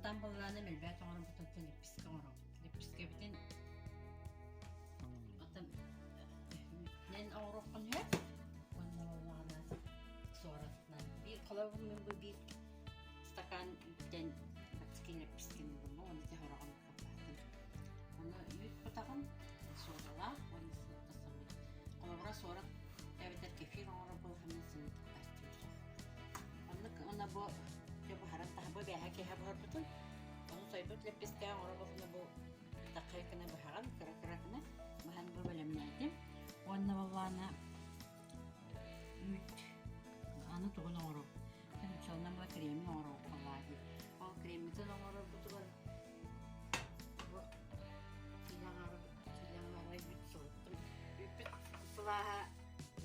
Бастаан буоллаҕына мэлбээт оҥорбутуттан лэппискэ оҥоробут. Лэппискэбитин оттон үүтүнэн оҥоруоххун сөп уонна буоллаҕына суоратынан. Биир холобур мин бу биир стакан үүттэн бачча лэппискэни булла уонна ити сороҕун кырбаатым. Ону үүт кутаҕын суодалаах уонна сымыытта сымыыт. Холобура суорат эбэтэр кефир оҥорор буоллаххына сымыыт кутааччым суох. Оннук уонна бу дьэ буһаран таһа бу бээһэ киэһэ буһарбытын ону сойбут лэппиэскэҕэ оҥорор буоллаххына бу таххай гына быһаҕын кыра-кыра гына быһан бу бэлэмнээтим. Уонна буоллаҕына үүт аны тугун оҥоробут Сонно бу кремин оҥоробут буоллаҕа дии. Ол креммитин оҥорорбутугар бу килэ аҥаара килэ аҥаара үүт сылыттым. Үүппүт сылааһа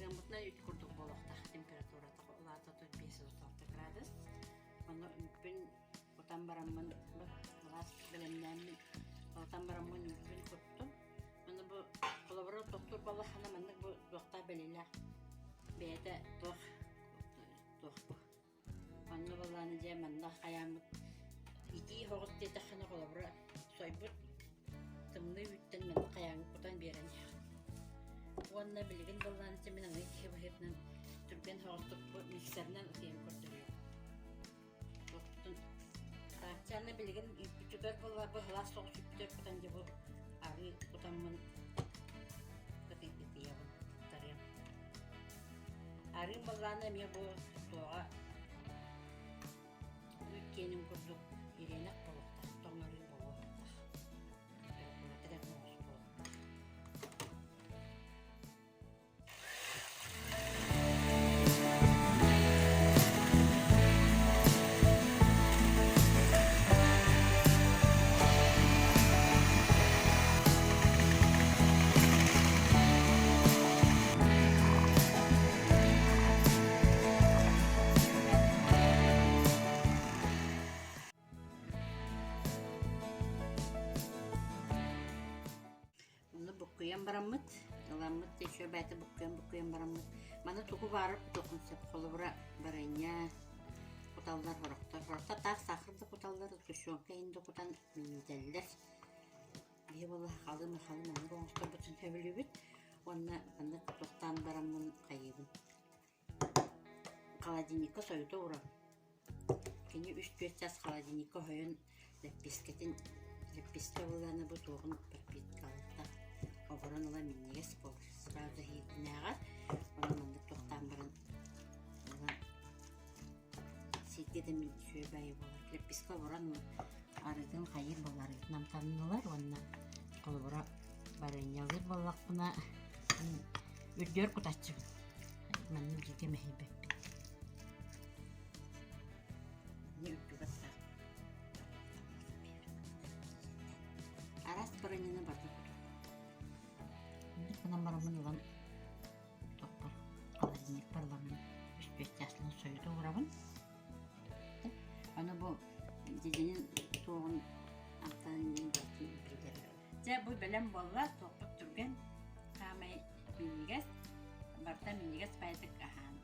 ыаммытынан үүт курдук буолуохтаах температурата улаата 536 градус. Ону үүппүн кутан бараммын былаас бэлэмнээммин кутан бараммын үүппүн куттум. Аны бу холобура тохтуур буоллаххына маннык бу туохтаах бэлиэлээх бэйэтэ туох туох бу Онно буоллаҕына дьэ манна хайааммыт итии оһоҕос диэтэххинэ холобура сойбут тымныы үүттэн манна хайааҥҥа кутан биэрэн иһэҕин. Уонна билигин буоллаҕына дьэ мин аныгы киһи быһыытынан түргэн соҕустук бу миксеринэн ытыйан көрдөрүөм. Оттон тааччааны билигин үүппүтүгэр буолла бу сылаас соҕус үүппүтүгэр кутан дьэ бу арыы кутаммын ытыйабын, тарыам. Арыым буоллаҕына эмиэ бу туоҕа үүт киэнин курдук ириэнэх буолуохтаах, тоҥ арыы буолуохтаах. Температура оҕус буолуохтаах. Онно буккуйан бараммыт, ыламмыт еще бэйэтэ буккуйан-буккуйан бараммыт. Маны тугу баарар кутуоххун сөп. Холобура, барыанньа куталлар, сорохтор. Сорохтор таах саахар да куталлар, сгущенка иһин да кутан минньитэллэр. Биһи буолла халыы-махалы маннык оҥосторбутун сөбүлүүбүт. Уонна маннык туохтаан бараммын хайыыбын. Холодильникка сойута уурабын. Кини үс-түөрт чаас холодильникка оһойон лэппиэскэтин лэппиэскэ буоллаҕына бу туоҕун пропиткалыахтаах оборон ыла минньигэс буолар. Сразу иһиитинээҕэр ону маннык туохтаан баран ылан сииргэ да мин үчүгэй баайы буолар. Лэппиэскэ оборон арыытын хайыыр буолар арыытын амтанын ылар уонна холобура барыанньалыыр буоллахпына үрдүөр кутаччыбын. Манна бииргэ мэһийбэппин. Үрдүгэр Араас барыанньаны барыта кутуохпут. Инник гынан бараммын ылан тохпор холодильникпар ыламмын үс-түөрт чаастан сойута уурабын. Аны бу дьэдьэнин туоҕун амтанын иһин барытын билэр. Дьэ бу бэлэм буолла, туохпут түргэн, хаамай минньигэс, барыта минньигэс баайдык аһаан.